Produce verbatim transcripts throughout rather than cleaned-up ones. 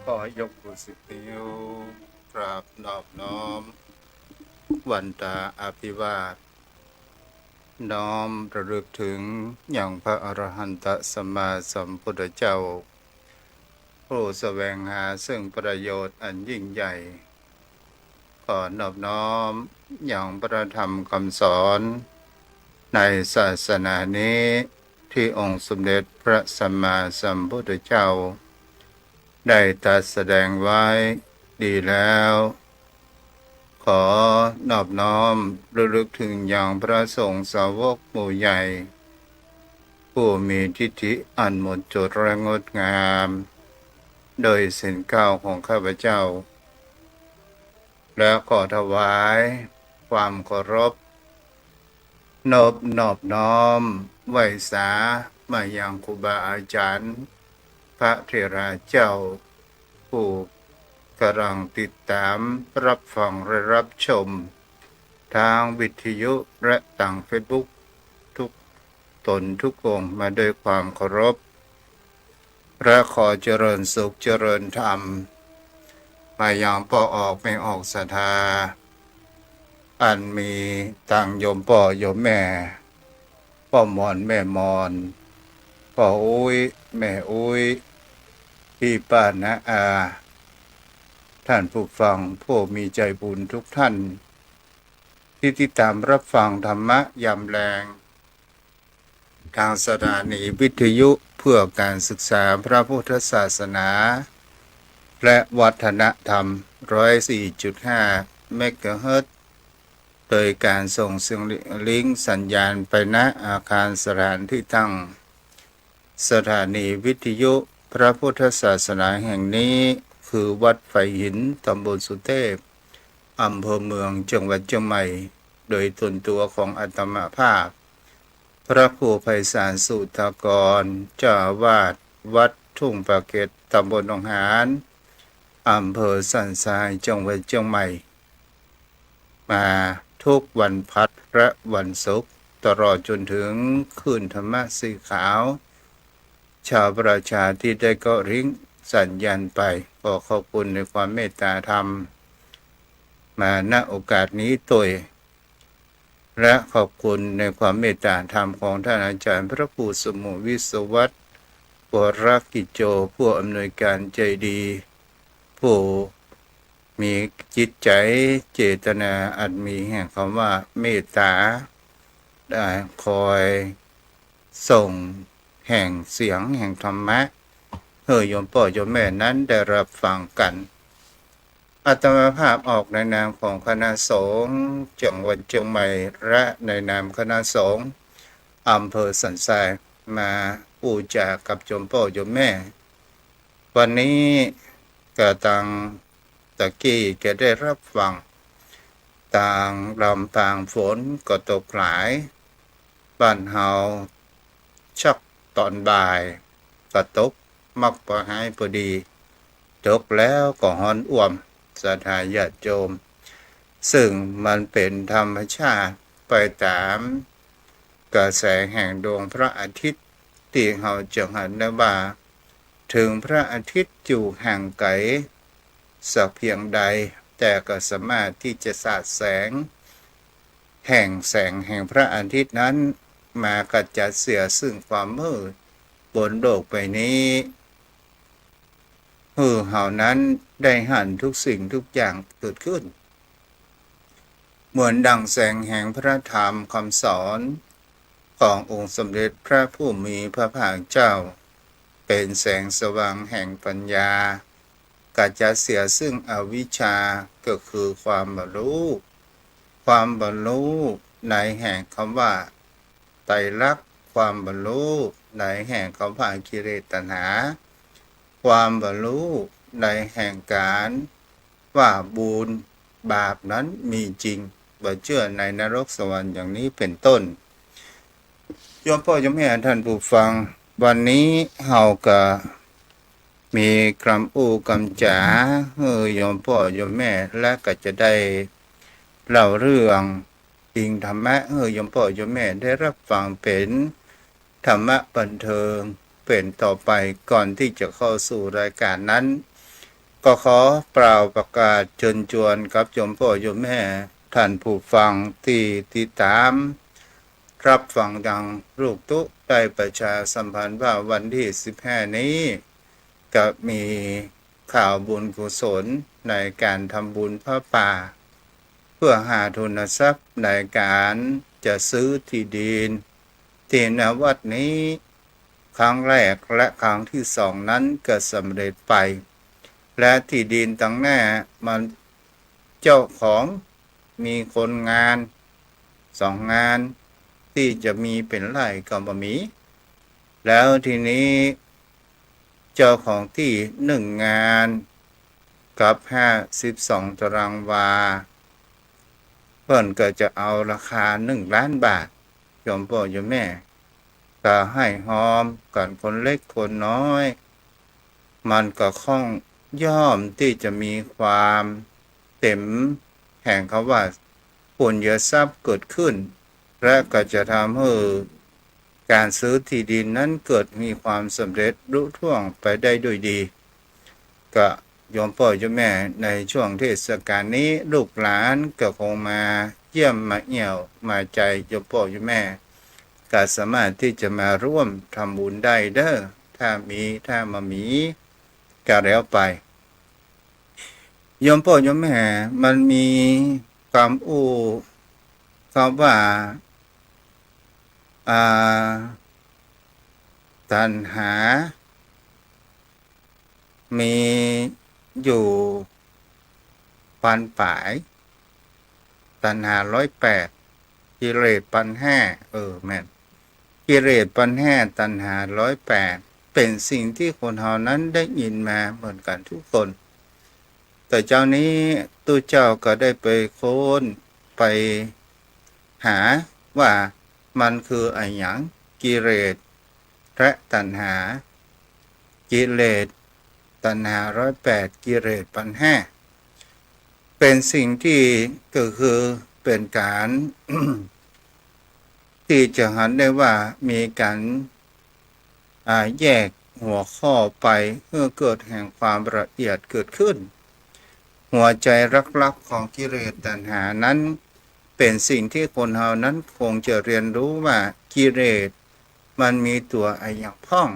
ขอยกหูสิบนิ้ว กราบนอบน้อม วันตาอภิวาท น้อมระลึกถึงยังพระอรหันตสัมมาสัมพุทธเจ้า ผู้แสวงหาซึ่งประโยชน์อันยิ่งใหญ่ ขอนอบน้อมยังพระธรรมคำสอนในศาสนานี้ ที่องค์สมเด็จพระสัมมาสัมพุทธเจ้า ได้ตรัสแสดงไว้ดีแล้ว ขอนอบน้อมระลึกถึงยังพระสงฆ์สาวกหมู่ใหญ่ ผู้มีทิฏฐิอันหมดจดและงดงาม โดยศีลเก้าของข้าพเจ้า และขอถวายความเคารพ นบนอบน้อมไหว้สามายังครูบาอาจารย์ พระเถราเจ้า ผู้กำลังติดตามรับฟังและรับชม ทางวิทยุและทางเฟซบุ๊ก ทุกตนทุกองค์มาด้วยความเคารพ และขอเจริญสุขเจริญธรรม มายังป้อออกแม่ออกศรัทธา อันมีตังโยมป้อโยมแม่ ป้อมอนแม่มอน ป้ออุ๊ยแม่อุ๊ย ปี้ป้าน้าอา ท่านผู้ฟังผู้มีใจบุญทุกท่าน ที่ติดตามรับฟังธรรมะยามแลง ทางสถานีวิทยุเพื่อการศึกษาพระพุทธศาสนา และวัฒนธรรม ร้อยสี่จุดห้า เมกะเฮิรตซ์ โดยการส่งเสียงลิงก์สัญญาณไปณอาคารสถานที่ตั้งสถานีวิทยุพระพุทธศาสนาแห่งนี้ คือวัดไผ่หิน ตำบลสุเทพ อำเภอเมือง จังหวัดเชียงใหม่ โดยตนตัวของอาตมาภาพ พระครูไพศาลสุทธากร เจ้าอาวาสวัดทุ่งปาเก็ด ตำบลหนองหาน อำเภอสันทราย จังหวัดเชียงใหม่ มาทุกวันพัดและวันศุกร์ ตลอดจนถึงคลื่นธรรมะสีขาว ชาวประชาที่ได้เกาะลิงก์สัญญาณไป ขอขอบคุณในความเมตตาธรรม มา ณ โอกาสนี้ตวย และขอบคุณในความเมตตาธรรมของท่านอาจารย์พระครูสมุวิศวัตร วรกิจโจ ผู้อำนวยการใจดี ผู้มีจิตใจเจตนาอันมีแห่งคำว่าเมตตา ได้คอยส่งแห่งเสียงแห่งธรรมะ หื้อโยมป้อโยมแม่นั้นได้รับฟังกั๋น อาตมาภาพออกในนามของคณะสงฆ์จังหวัดเชียงใหม่ และในนามคณะสงฆ์อำเภอสันทราย มาอู้จ๋ากับโยมป้อโยมแม่ วันนี้ก็ตังตะกี้ก็ได้รับฟัง ตางลำปางฝนก็ตกหลาย บ้านเฮาชักตอนบ่ายก็ตก มักปอหายปอดี ตกแล้วก็ฮ้อนอ่วม ศรัทธาญาติโยม ซึ่งมันเป๋นธรรมชาติไปต๋ามกระแสแห่งดวงพระอาทิตย์ ตี้เฮาจะหันได้ว่า เถิงพระอาทิตย์อยู่ห่างไก๋สักเพียงใด แต่ก็สามารถตี้จะสาดแสง แห่งแสงแห่งพระอาทิตย์นั้น มากำจัดเสียซึ่งความมืดบนโลกใบนี้ หื้อเฮานั้นได้หันทุกสิ่งทุกอย่างเกิดขึ้น เหมือนดั่งแสงแห่งพระธรรมคำสอนขององค์สมเด็จพระผู้มีพระภาคเจ้า เป๋นแสงสว่างแห่งปัญญา กำจัดเสียซึ่งอวิชชา ก็คือความบ่ฮู้ ความบ่ฮู้ในแห่งคำว่าไตรลักษณ์ ความบ่ฮู้ในแห่งคำว่ากิเลสตัณหา ความบ่ฮู้ในแห่งก๋านว่าบุญบาปนั้นมีจริง บ่เจื้อในนรกสวรรค์อย่างนี้เป๋นต้น โยมป้อโยมแม่ท่านผู้ฟัง วันนี้เฮาก็มีกำอู้กำจ๋าหื้อโยมป้อโยมแม่ และก็จะได้เล่าเรื่องอิงธรรมะหื้อโยมป้อโยมแม่ได้รับฟังเป๋นธรรมะบันเทิงเป๋นต่อไป ก่อนตี้จะเข้าสู่รายการนั้น ก็ขอเป่าประกาศเจิญจวนกับโยมป้อโยมแม่ท่านผู้ฟังตี้ติดต๋าม ฮับฟังดังลูกตุ๊ได้ประชาสัมพันธ์ว่าวันตี้สิบห้านี้ จะมีข่าวบุญกุศลในก๋านทำบุญผ้าป่า เปื้อหาทุนทรัพย์ในก๋านจะซื้อตี้ดินตี้ณวัดนี้ ครั้งแรกและครั้งตี้สองนั้นก็สำเร็จไป และตี้ดินตังแน่มันเจ้าของมีคนงานสองงาน ตี้จะมีเป๋นไร่ก็บ่มี แล้วทีนี้เจ้าของตี้นึ่งงานกับห้าสิบสองตารางวา เปิ้นก็จะเอาราคานึ่งล้านบาท โยมป้อโยมแม่ ก็หื้อฮอมกั๋นคนเล็กคนน้อย มันก็ค่อนย่อมตี้จะมีความเต็มแห่งคำว่าปุญญทรัพย์เกิดขึ้น และก็จะทำหื้อก๋านซื้อตี้ดินนั้นเกิดมีความสำเร็จลุล่วงไปได้ด้วยดี ก็โยมป้อโยมแม่ในช่วงเทศกาลนี้ลูกหลานก็คงมาเยี่ยมมาเยี่ยวมาใจ๋โยมป้อโยมแม่ ก็สามารถตี้จะมาร่วมทำบุญได้เด้อ ถ้ามี ถ้าบ่มี ก็แล้วไป โยมป้อโยมแม่ มันมีกำอู้กำว่า อ่า ตัณหา มีอยู่ปันป๋าย ตัณหาร้อยแปด กิเลสปันห้า เออ แม่น กิเลสปันห้า ตัณหาร้อยแปด เป๋นสิ่งตี้คนเฮานั้นได้ยินมาเหมือนกั๋นทุกคน แต่เจ้านี้ตุ๊เจ้าก็ได้ไปค้นไปหาว่ามันคืออะหยัง กิเลสและตัณหา กิเลส ตัณหาร้อยแปด กิเลสปันห้า เป๋นสิ่งตี้ก็คือเป๋นก๋าน ตี้จะหันได้ว่ามีก๋าน อ่า แยกหัวข้อไปหื้อเกิดแห่งความละเอียดเกิดขึ้น หัวใจ๋หลักๆของกิเลสตัณหานั้น เป๋นสิ่งตี้คนเฮานั้นคงจะเรียนรู้ว่ากิเลสมันมีตั๋วอะหยังพ่อง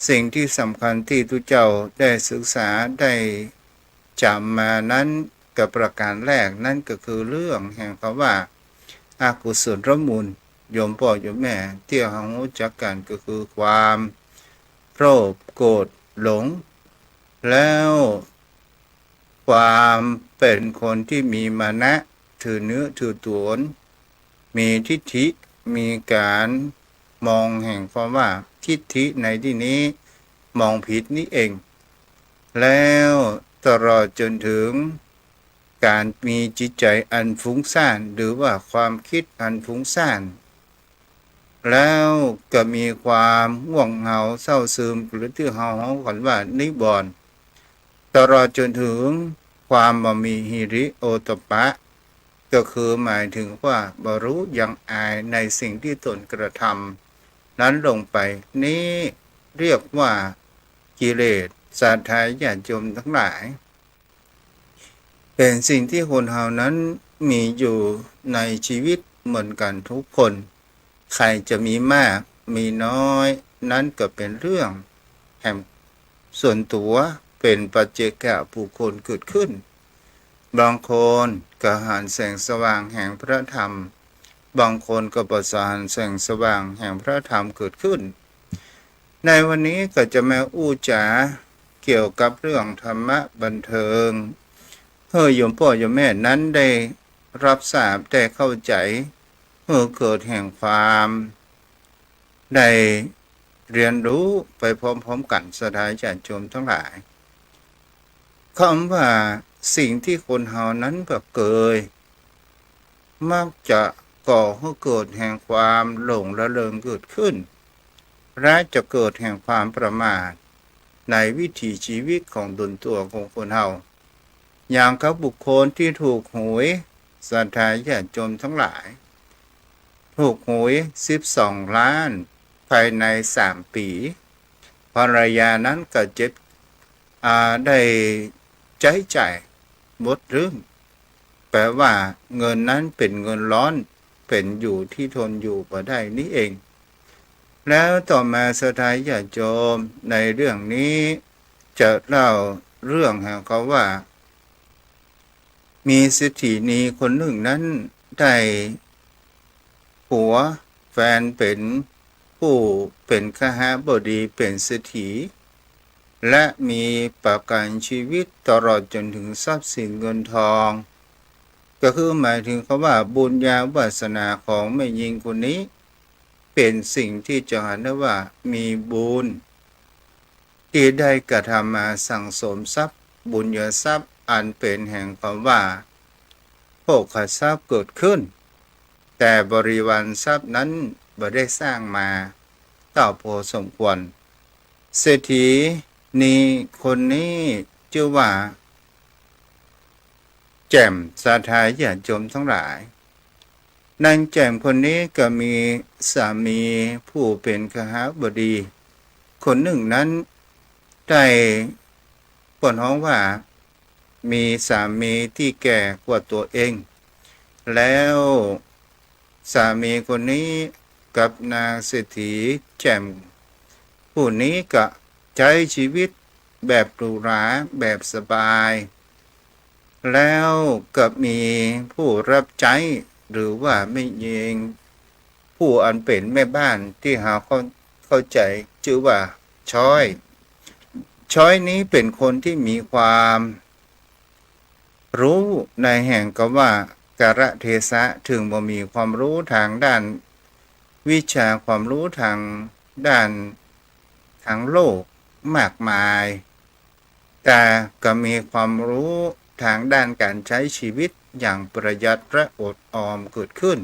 สิ่งตี้สำคัญตี้ตุ๊เจ้าได้ศึกษาได้จ๋ำมานั้น กับประก๋านแรกนั้นก็คือเรื่องแห่งคำว่าอกุศลมูล โยมป้อโยมแม่ ตี้เฮาฮู้จักกั๋นก็คือความโลภ โกรธ หลง แล้วความเป๋นคนตี้มีมานะ ถือเนื้อถือตั๋ว มีทิฏฐิ มีก๋านมองแห่งความว่าทิฏฐิในตี้นี้มองผิดนี่เอง แล้วตลอดจ๋นถึงก๋านมีจิตใจ๋อันฟุ้งซ่าน หรือว่าความกึ๊ดอันฟุ้งซ่าน แล้วก็มีความง่วงเหงาเศร้าซึม หรือตี้เฮาฮ้องกั๋นว่านิวรณ์ ตลอดจ๋นถึงความบ่มีหิริโอตตัปปะ ก็คือหมายถึงว่าบ่ฮู้ยังอายในสิ่งตี้ตนกระทำนั้นลงไป นี้เรียกว่ากิเลส ศรัทธาญาติโยมตังหลาย เป๋นสิ่งตี้คนเฮานั้นมีอยู่ในชีวิตเหมือนกั๋นทุกคน ใผจะมีมากมีน้อย นั้นก็เป๋นเรื่องแห่งส่วนตั๋ว เป๋นปัจเจกบุคคลเกิดขึ้น บางคนก็หันแสงสว่างแห่งพระธรรม บางคนก็บ่หันแสงสว่างแห่งพระธรรมเกิดขึ้น ในวันนี้ก็จะมาอู้จ๋าเกี่ยวกับเรื่องธรรมะบันเทิง หื้อโยมป้อโยมแม่นั้นได้ฮับทราบได้เข้าใจ๋ หื้อเกิดแห่งความได้เรียนรู้ไปพร้อมๆกั๋น ศรัทธาญาติโยมตังหลาย คำว่าสิ่งตี้คนเฮานั้นบ่เกย มักจะก่อหื้อเกิดแห่งความหลงระเริงเกิดขึ้น และจะเกิดแห่งความประมาทในวิถีชีวิตของตนตั๋วของคนเฮา อย่างกับบุคคลตี้ถูกหวย ศรัทธาญาติโยมตังหลาย ถูกหวยสิบสองล้านภายในสามปี๋ ภรรยานั้นก็เจ็บ อ่า ได้ใจ๊จ่ายหมดหรือ แป๋ว่าเงินนั้นเป๋นเงินร้อน เป๋นอยู่ตี้ทนอยู่บ่ได้นี้เอง แล้วต่อมาศรัทธาญาติโยม ในเรื่องนี้จะเล่าเรื่องแห่งคำว่า มีเศรษฐีนีคนนึ่งนั้นได้ผัว แฟนเป๋นผู้เป๋นคหบดี เป๋นเศรษฐี และมีประกัญชีวิตตลอดจ๋นเถิงทรัพย์สินเงินทอง ก็คือหมายเถิงคำว่าบุญญาวาสนาของแม่ญิงคนนี้ เป๋นสิ่งตี้จะหันได้ว่ามีบุญ ตี้ได้กระทำมาสั่งสมทรัพย์ บุญญาทรัพย์ อันเป๋นแห่งคำว่าโภคทรัพย์เกิดขึ้น แต่บริวารทรัพย์นั้นบ่ได้สร้างมาเต้าพอสมควร เศรษฐีนีคนนี้จื้อว่า แจ่ม ศรัทธาญาติโยมตังหลาย นางแจ่มคนนี้ก็มีสามีผู้เป๋นคหบดีคนนึ่งนั้น ได้ เปิ้นฮ้องว่า มีสามีตี้แก่กว่าตั๋วเอง แล้วสามีคนนี้กับนางเศรษฐีแจ่มผู้นี้ก็ใจ๊ชีวิตแบบหรูหรา แบบสบาย แล้วก็มีผู้รับใจ๊ หรือว่าแม่ญิง ผู้อันเป๋นแม่บ้านตี้เฮาเข้า เข้าใจ๋จื้อว่าช้อย ช้อยนี้เป๋นคนตี้มีความ ฮู้ในแห่งกำว่ากาลเทศะ เถิงบ่มีความฮู้ตางด้านวิชาความฮู้ตางด้าน ตางโลกมากมาย แต่ก็มีความฮู้ตางด้านก๋านใจ๊ชีวิตอย่างประหยัดและอดออมเกิดขึ้น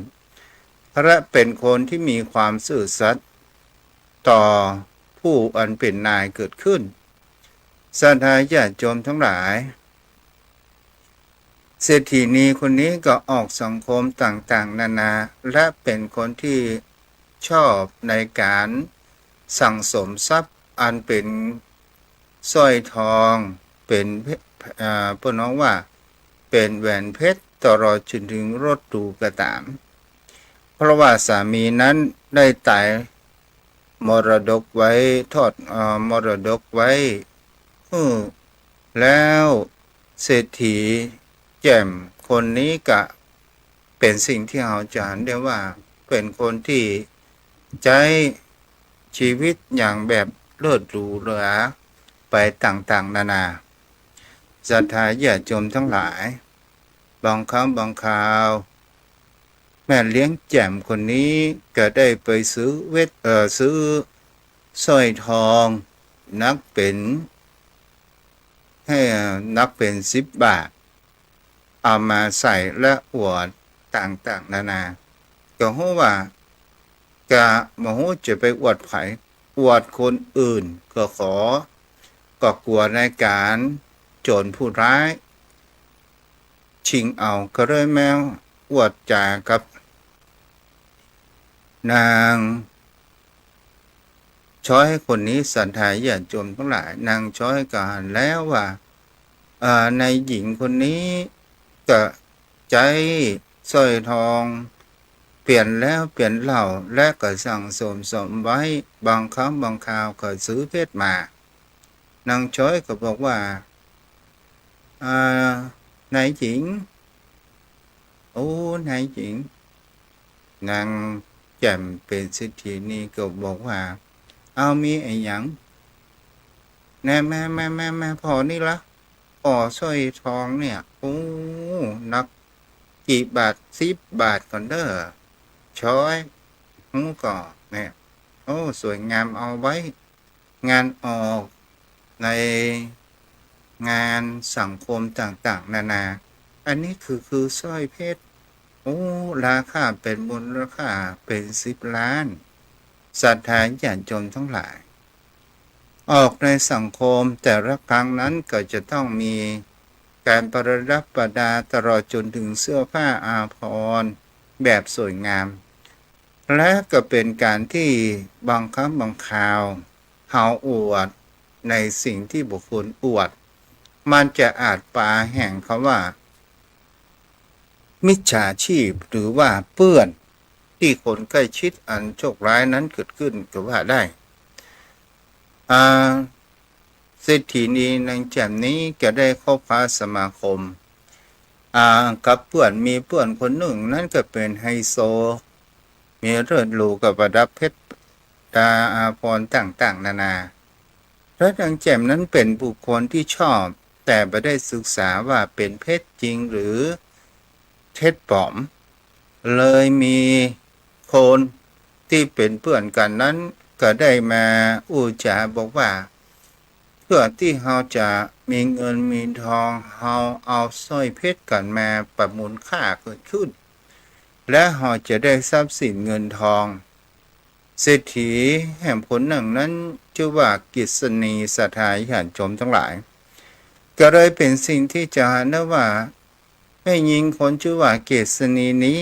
และเป๋นคนตี้มีความซื่อสัตย์ต่อผู้อันเป๋นนายเกิดขึ้น ศรัทธาญาติโยมตังหลาย เศรษฐีนีคนนี้ก็ออกสังคมต่างๆ นานา และเป๋นคนตี้ชอบในก๋านสั่งสมทรัพย์อันเป๋นสร้อยทอง เป๋นเพ- เอ่อ เปิ้นฮ้องว่าเป๋นแหวนเพชร ตลอดจ๋นเถิงรถหรูก็ต๋าม เพราะว่าสามีนั้นได้ต๋าย มรดกไว้ ทอด เอ่อ มรดกไว้ เออ แล้วเศรษฐีแจ่มคนนี้ก็เป๋นสิ่งตี้เฮาจะหันได้ว่าเป๋นคนตี้ใจ๊ชีวิตอย่างแบบเลิศหรูเหลือไปต่างๆ นานา ศรัทธาญาติโยมตังหลาย บางครั้งบางคราว แม่เลี้ยงแจ่มคนนี้ก็ได้ไปซื้อเวช เอ่อ ซื้อสร้อยทองหนักเป๋น ให้ หนักเป๋นสิบบาท เอามาใส่และอวดต่างๆ นานา ก็ฮู้ว่า ก็บ่ฮู้จะไปอวดใผ อวดคนอื่นก็ขอ ก็กั๋วในก๋านโจ๋รผู้ร้าย ชิงเอา ก็เลยมาอวดจ๋ากับนางช้อยคนนี้ ศรัทธาญาติโยมตังหลาย นางช้อยก็หันแล้วว่า เอ่อ นายหญิงคนนี้ก็ใจ๊สร้อยทองเปลี่ยนแล้วเปลี่ยนเล่า และก็สั่งสมสมไว้ บางครั้งบางคราวก็ซื้อเพชรมา นางช้อยก็บอกว่า อ่า นายหญิง โอ้ นายหญิง นางแจ่มเป๋นเศรษฐีนี่ก็บอกว่า เอา มีอะหยัง แน่ แม่ แม่ แม่ แม่ ผ่อนี่ละ ผ่อสร้อยทองเนี่ย โอ้ หนักกี่บาท สิบบาทก่อนเด้อ ช้อย ฮู้ก่อ เนี่ย โอ้ สวยงาม เอาไว้ งานออกในงานสังคมต่างๆ นานา อันนี้คือ คือสร้อยเพชร โอ้ ราคาเป๋นมูลค่าเป๋นสิบล้าน ศรัทธาญาติโยมตังหลาย ออกในสังคมแต่ละครั้งนั้นก็จะต้องมีก๋านประดับประดาตลอดจ๋นเถิงเสื้อผ้าอาภรณ์แบบสวยงาม และก็เป๋นก๋านตี้บางครั้งบางคราวเฮาอวด ในสิ่งตี้บุคคลอวด มันจะอาจปาแห่งกำว่า มิจฉาชีพ หรือว่าเปื้อนตี้คนใก้ชิดอันโชคฮ้ายนั้นเกิดขึ้นก็ว่าได้ อ่า เศรษฐีนีนางแจ่มนี้ก็ได้คบค้าสมาคม อ่า กับเปื้อน มีเปื้อนคนนึ่งนั้นก็เป๋นไฮโซ มีเรือนหรูกับประดับเพชร ตาอาภรณ์ต่างๆ นานา และนางแจ่มนั้นเป๋นบุคคลตี้ชอบ แต่บ่ได้ศึกษาว่าเป๋นเพชรจริงหรือเพชรป๋อม เลยมีคนตี้เป๋นเปื้อนกั๋นนั้นก็ได้มาอู้จ๋าบอกว่า เพื่อตี้เฮาจะมีเงินมีทอง เฮาเอาสร้อยเพชรกั๋นมาประมูลค่าเกิดขึ้น และเฮาจะได้ทรัพย์สินเงินทอง เศรษฐีแหมคนนึ่งนั้นจื้อว่ากฤษณี ศรัทธาญาติโยมตังหลาย ก็เลยเป๋นสิ่งตี้จะหันได้ว่า แม่ญิงคนจื้อว่ากฤษณีนี้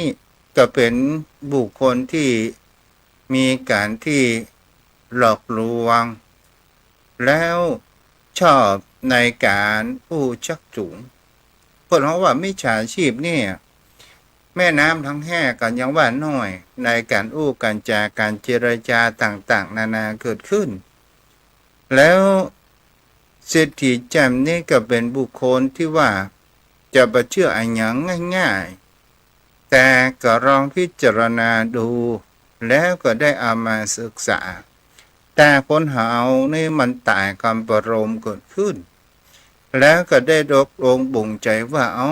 ก็เป๋นบุคคลตี้มีก๋านตี้หลอกลวง แล้วชอบในก๋านอู้ชักจูง เปิ้นฮ้องว่ามิจฉาชีพเนี่ย แม่น้ำทั้งแห้งกั๋นยังว่าน้อย ในก๋านอู้ก๋านจาก๋ารเจรจาต่างๆ นานาเกิดขึ้น แล้วเศรษฐีแจ่มนี้ก็เป๋นบุคคลตี้ว่าจะบ่เจื้ออะหยังง่ายๆ แต่ก็ลองพิจารณาดู แล้วก็ได้เอามาศึกษา แต่คนเฮานี่มันต๋ายกำปะโลมเกิดขึ้น แล้วก็ได้ตกลงปลงใจ๋ว่า อ้อ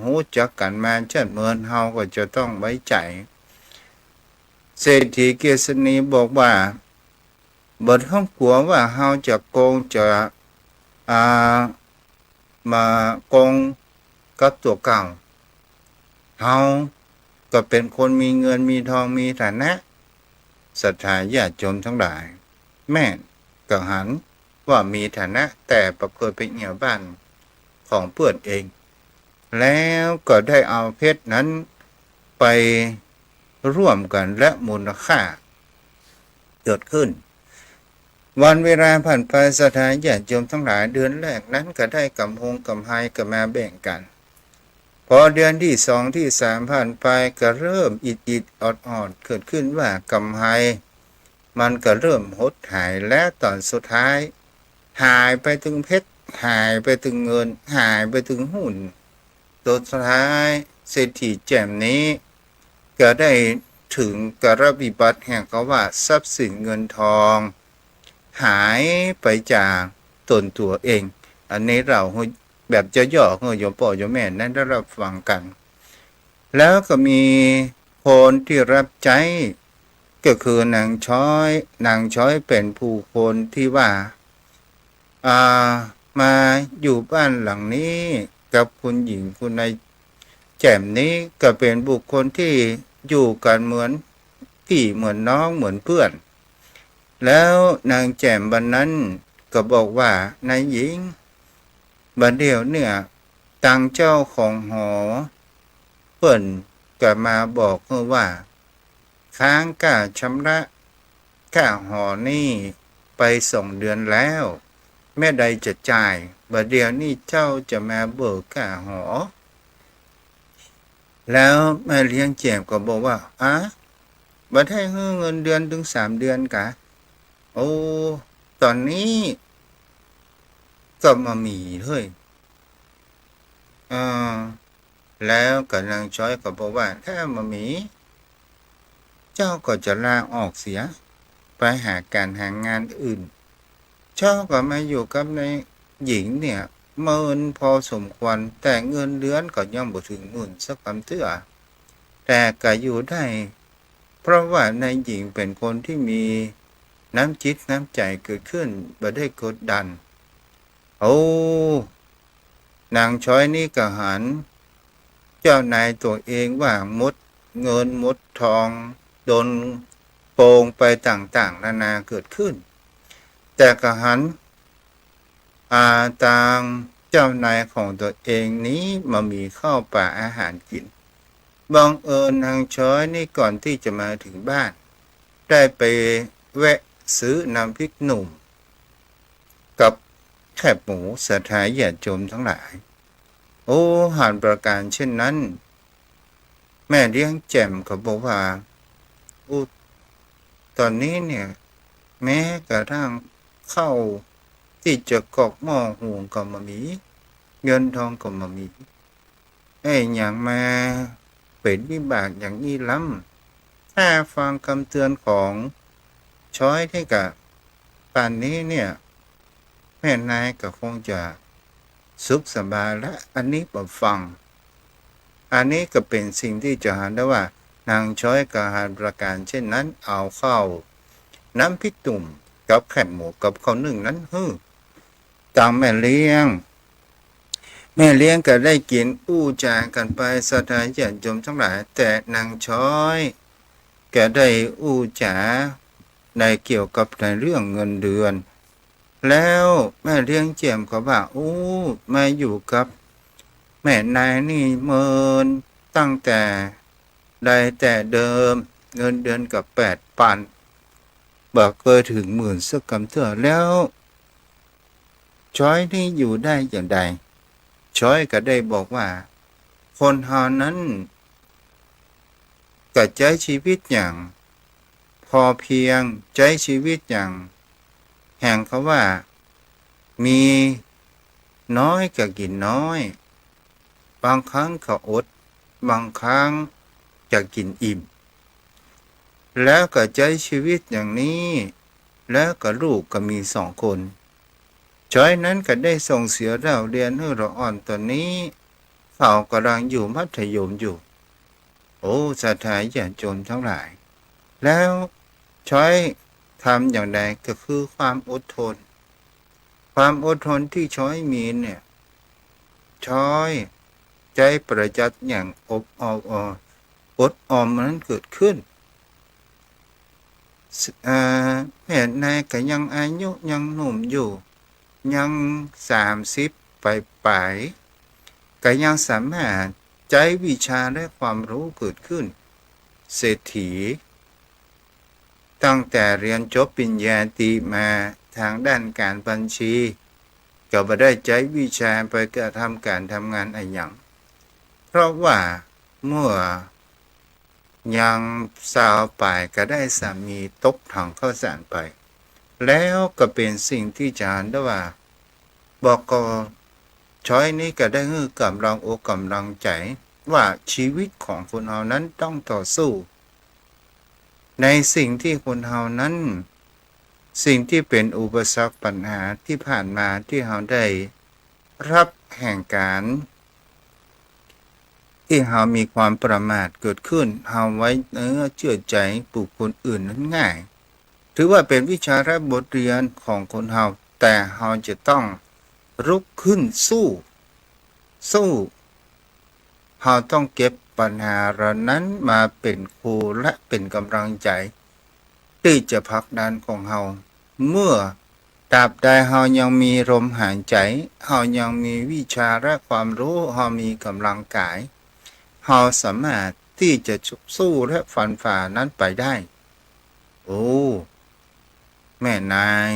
ฮู้จักกั๋นมาจั้นเมิน เฮาก็จะต้องไว้ใจ๋ เศรษฐีกฤษณีบอกว่า บ่ต้องกั๋วว่าเฮาจะโกง จะ อ่า มาโกงกับตั๋วเก่า เฮาก็เป๋นคนมีเงินมีทองมีฐานะ ศรัทธาญาติโยมตังหลาย แม่นก็หันว่ามีฐานะ แต่บ่เกยไปเอี่ยวบ้านของเปื้อนเอง แล้วก็ได้เอาเพชรนั้นไปร่วมกั๋นและมูลค่าเกิดขึ้น วันเวลาผ่านไป ศรัทธาญาติโยมตังหลาย เดือนแรกนั้นก็ได้ก๋ำฮงก๋ำไฮก็มาแบ่งกั๋น พอเดือนตี้สองตี้สามผ่านไป ก็เริ่มอิดๆ ออดๆ เกิดขึ้นว่าก๋ำไฮมันก็เริ่มหดหาย และต๋อนสุดท้าย หายไปตึงเพชร หายไปตึงเงิน หายไปตึงหุ้น สุดท้ายเศรษฐีแจ่มนี้ก็ได้เถิงกรณีวิบัติแห่งกำว่าทรัพย์สินเงินทองหายไปจากต๋นตั๋วเอง อันนี้เล่าหื้อแบบย่อๆ หื้อโยมป้อโยมแม่นั้นได้ฮับฟังกั๋น แล้วก็มีคนตี้ฮับใจ๊ ก็คือนางช้อย นางช้อยเป๋นบุคคลตี้ว่า อ่า มาอยู่บ้านหลังนี้กับคุณหญิงคุณนายแจ่มนี้ ก็เป๋นบุคคลตี้อยู่กั๋นเหมือนปี้เหมือนน้องเหมือนเปื้อน แล้วนางแจ่มบัดนั้นก็บอกว่า นายหญิง บัดเดี่ยวเนี่ย ตางเจ้าของหอเปิ้นก็มาบอกหื้อว่า ค้างก้าชำระก้าหอนี่ไปสองเดือนแล้ว เมื่อใดจะจ่าย บัดเดี่ยวนี้เจ้าจะมาเบิกก้าหอ แล้วแม่เลี้ยงแจ่มก็บอกว่า อะ บ่ได้หื้อเงินเดือนตึงสามเดือนกา โอ้ ต๋อนนี้ก็บ่มีเลย เออ แล้วก็นางช้อยก็บอกว่า ถ้าบ่มี เจ้าก็จะลาออกเสีย ไปหาก๋านหางานอื่น เจ้าก็มาอยู่กับนายหญิงเนี่ย เมินพอสมควร แต่เงินเดือนก็ยังบ่เถิงหมื่นสักกำเตื้อ แต่ก็อยู่ได้ เพราะว่านายหญิงเป๋นคนตี้มีน้ำจิตน้ำใจ๋เกิดขึ้น บ่ได้กดดัน โอ้ นางช้อยนี่ก็หันเจ้านายตั๋วเองว่าหมดเงินหมดทอง โดนโกงไปต่างๆ นานาเกิดขึ้น แต่ก็หัน อ่า ตางเจ้านายของตั๋วเองนี้บ่มีข้าวป๋าอาหารกิ๋น บังเอิญนางช้อยนี่ก่อนตี้จะมาเถิงบ้าน ได้ไปแวะซื้อน้ำพริกหนุ่ม กับแคบหมูศรัทธาญาติโยมตังหลาย โอ้ หากประก๋านเช่นนั้น แม่เลี้ยงแจ่มก็บอกว่า อู้ ต๋อนนี้เนี่ย แม้กระทั่งข้าวตี้จะกอกหม้อหุงก็บ่มี เงินทองก็บ่มี ไอ้หยังมาเป๋นวิบากอย่างอี้ลำ ถ้าฟังกำเตือนของช้อยนี่กะ ป่านนี้เนี่ย แม่นายก็คงจะสุขสบายละ อันนี้บ่ฟัง อันนี้ก็เป๋นสิ่งตี้จะหันได้ว่า นางช้อยก็หันประก๋านเช่นนั้น เอาข้าวน้ำพริกหนุ่มกับแคบหมูกับข้าวนึ่งนั้นหื้อ ตังแม่เลี้ยง แม่เลี้ยงก็ได้กิ๋นอู้จ๋ากั๋นไป ศรัทธาญาติโยมตังหลาย แต่นางช้อยก็ได้อู้จ๋าในเกี่ยวกับในเรื่องเงินเดือน แล้วแม่เลี้ยงแจ่มก็ว่า อู้ มาอยู่กับแม่นายนี่เมิน ตั้งแต่ใดแต่เดิม เงินเดือนก็แปดปัน บ่เกยเถิงหมื่นสักกำเตื้อ แล้วช้อยนี่อยู่ได้อย่างใด ช้อยก็ได้บอกว่า คนเฮานั้น ก็ใจ๊ชีวิตอย่างพอเพียง ใจ๊ชีวิตอย่าง แหมเขาว่า มีน้อยก็กิ๋นน้อย บางครั้งก็อด บางครั้งจะกิ๋นอิ่ม แล้วก็ใจ๊ชีวิตอย่างนี้ แล้วก็ลูกก็มีสองคน ช้อยนั้นก็ได้ส่งเสียเล่าเรียนหื้อละอ่อนต๋อนนี้ เขาก่ำลังอยู่มัธยมอยู่ โอ้ ศรัทธาญาติโยมตังหลาย แล้วช้อยทำอย่างใด ก็คือความอดทน ความอดทนตี้ช้อยมีเนี่ย ช้อยใจ๊ประหยัดอย่างอบออม อดออมนั้นเกิดขึ้น เอ่อ แม่นายก็ยังอายุยังหนุ่มอยู่ ยังสามสิบปลายๆ ก็ยังสามารถใจ๊วิชาและความฮู้เกิดขึ้น เศรษฐี ตั้งแต่เรียนจบปริญญาตรีมาทางด้านก๋านบัญชี ก็บ่ได้ใจ๊วิชาไปกระทำก๋านทำงานอะหยัง เพราะว่าเมื่อยังซาวปลายก็ได้สามีตกถังข้าวสารไป แล้วก็เป๋นสิ่งตี้จะหันได้ว่า บอกก็ช้อยนี้ก็ได้หื้อก๋ำลังอกก๋ำลังใจ๋ว่าชีวิตของคนเฮานั้นต้องต่อสู้ ในสิ่งตี้คนเฮานั้น สิ่งตี้เป๋นอุปสรรคปัญหาตี้ผ่านมาตี้เฮาได้ฮับแห่งก๋าน ตี้เฮามีความประมาทเกิดขึ้น เฮาไว้เนื้อเจื้อใจ๋บุคคลอื่นนั้นง่าย ถือว่าเป๋นวิชาและบทเรียนของคนเฮา แต่เฮาจะต้องลุกขึ้นสู้ สู้ เฮาต้องเก็บปัญหาเหล่านั้นมาเป๋นครูและเป๋นก๋ำลังใจ๋ ตี้จะผลักดันของเฮา เมื่อตราบใดเฮายังมีลมหายใจ๋ เฮายังมีวิชาและความฮู้ เฮามีก๋ำลังกาย เฮาสามารถตี้จะสู้และฟันฝ่านั้นไปได้ โอ้ แม่นาย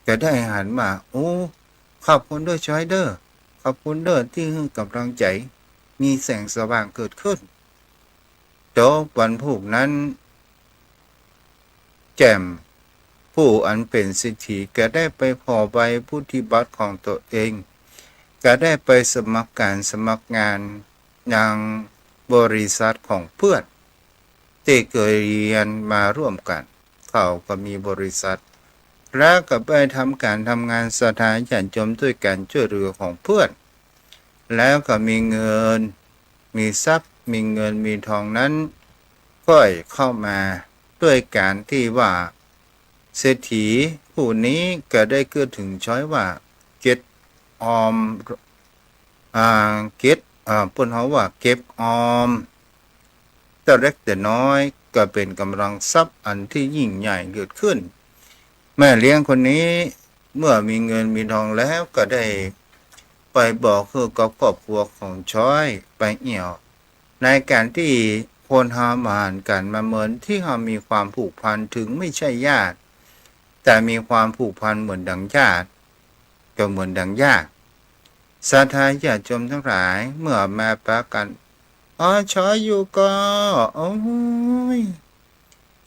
ก็ได้หันว่า โอ้ ขอบคุณเด้อช้อยเด้อ ขอบคุณเด้อตี้หื้อก๋ำลังใจ๋ มีแสงสว่างเกิดขึ้น ตกวันพูกนั้น แจ่ม ผู้อันเป๋นเศรษฐีก็ได้ไปผ่อใบวุฒิบัตรของตั๋วเอง ก็ได้ไปสมัครงาน สมัครงานยังบริษัทของเปื้อน ตี้เกยเฮียนมาร่วมกั๋น เขาก็มีบริษัท แล้วก็ไปทำก๋านทำงานศรัทธาญาติโยมด้วยก๋านจ้วยเหลือของเปื้อน แล้วก็มีเงิน มีทรัพย์ มีเงิน มีทองนั้น ก็เข้ามาด้วยก๋านตี้ว่า เศรษฐีผู้นี้ก็ได้กล่าวเถิงช้อยว่า เก็บออม อ่า เก็บ อ่า เปิ้นฮ้องว่าเก็บออม แต่เล็กแต่น้อยก็เป๋นก๋ำลังทรัพย์อันตี้ยิ่งใหญ่เกิดขึ้น แม่เลี้ยงคนนี้เมื่อมีเงินมีทองแล้วก็ได้ไปบอกหื้อกับครอบครัวของช้อยไปเอี่ยว ในก๋านตี้คนเฮาบ่หันกั๋นมาเมิน ตี้เฮามีความผูกพัน เถิงไม่ใจ้ญาติ แต่มีความผูกพันเหมือนดังญาติ ก็เหมือนดังญาติ ศรัทธาญาติโยมทั้งหลาย เมื่อมาปะกั๋น อ๋อ ช้อยอยู่ก่อ โอ้ย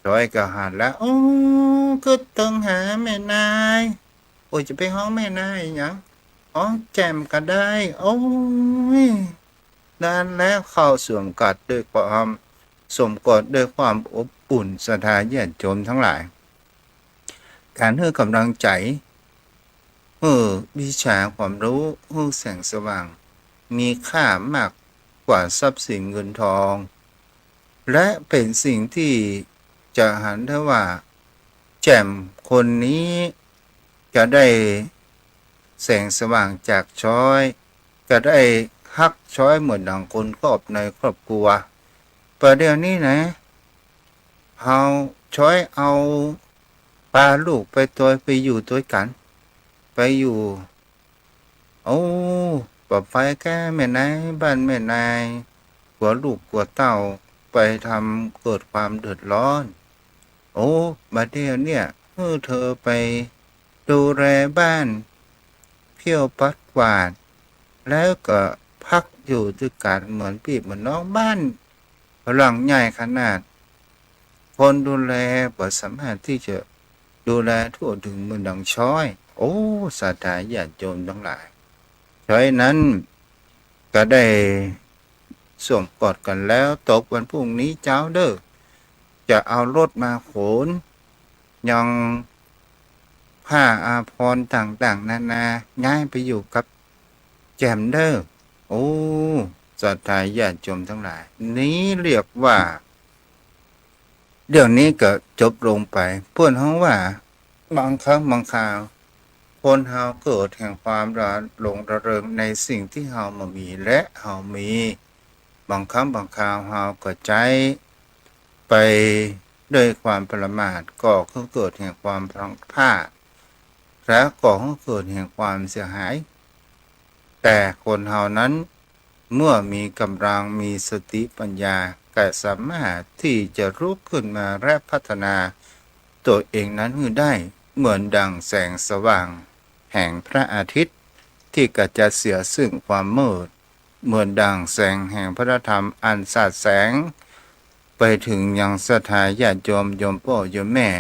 ช้อยก็หันแล้ว โอ้ กึ๊ดตึงหาแม่นาย โอ้ย จะไปฮ้องแม่นายหยัง ฮ้องแจ่มก็ได้ โอ้ย นั้นแล้วเข้าสวมกอดด้วยความ สวมกอดด้วยความอบอุ่น ศรัทธาญาติโยมทั้งหลาย ก๋านหื้อกำลังใจ๋ หื้อวิชาความฮู้ หื้อแสงสว่าง มีค่ามากกว่าทรัพย์สินเงินทอง และเป๋นสิ่งตี้จะหันได้ว่า แจ่มคนนี้จะได้แสงสว่างจากช้อย จะได้ฮักช้อยเหมือนดังคนครอบในครอบครัว ประเดี๋ยวนี้นะ เฮา ช้อยเอาปาลูกไปตวย ไปอยู่ตวยกั๋น ไปอยู่ โอ้ ปะไปแก่แม่นาย บ้านแม่นาย กั๋วลูกกั๋วเต้าไปทำเกิดความเดือดร้อน โอ้ บัดเดี๋ยวเนี่ย หื้อเธอไปดูแลบ้าน เผี้ยวปัดกวาด แล้วก็พักอยู่ตวยกั๋นเหมือนปี้เหมือนน้อง บ้านหลังใหญ่ขนาด คนดูแลบ่สามารถตี้จะดูแลทั่วถึงเหมือนดังช้อย โอ้ ศรัทธาญาติโยมทั้งหลาย ช้อยนั้นก็ได้สวมกอดกั๋นแล้ว ตกวันพรุ่งนี้เจ๊าเด้อ จะเอารถมาขน ยังผ้าอาภรณ์ต่างๆ นานา ย้ายไปอยู่กับแจ่มเด้อ โอ้ ศรัทธาญาติโยมทั้งหลาย นี้เรียกว่า เรื่องนี้ก็จบลงไป เปิ้นฮ้องว่า บางครั้งบางคราว คนเฮาเกิดแห่งความระหลงระเริงในสิ่งตี้เฮาบ่มีและเฮามี บางครั้งบางคราวเฮาก็ใจ๊ไปด้วยความประมาท ก่อหื้อเกิดแห่งความพลั้งพลาด และก่อหื้อเกิดแห่งความเสียหาย แต่คนเฮานั้น เมื่อมีกำลัง มีสติปัญญา ก็สามารถตี้จะลุกขึ้นมาและพัฒนาตัวเองนั้นหื้อได้ เหมือนดั่งแสงสว่างแห่งพระอาทิตย์ ตี้ขจัดเสียซึ่งความมืด เหมือนดั่งแสงแห่งพระธรรมอันสาดแสงไปถึงยังศรัทธาญาติโยม โยมป้อโยมแม่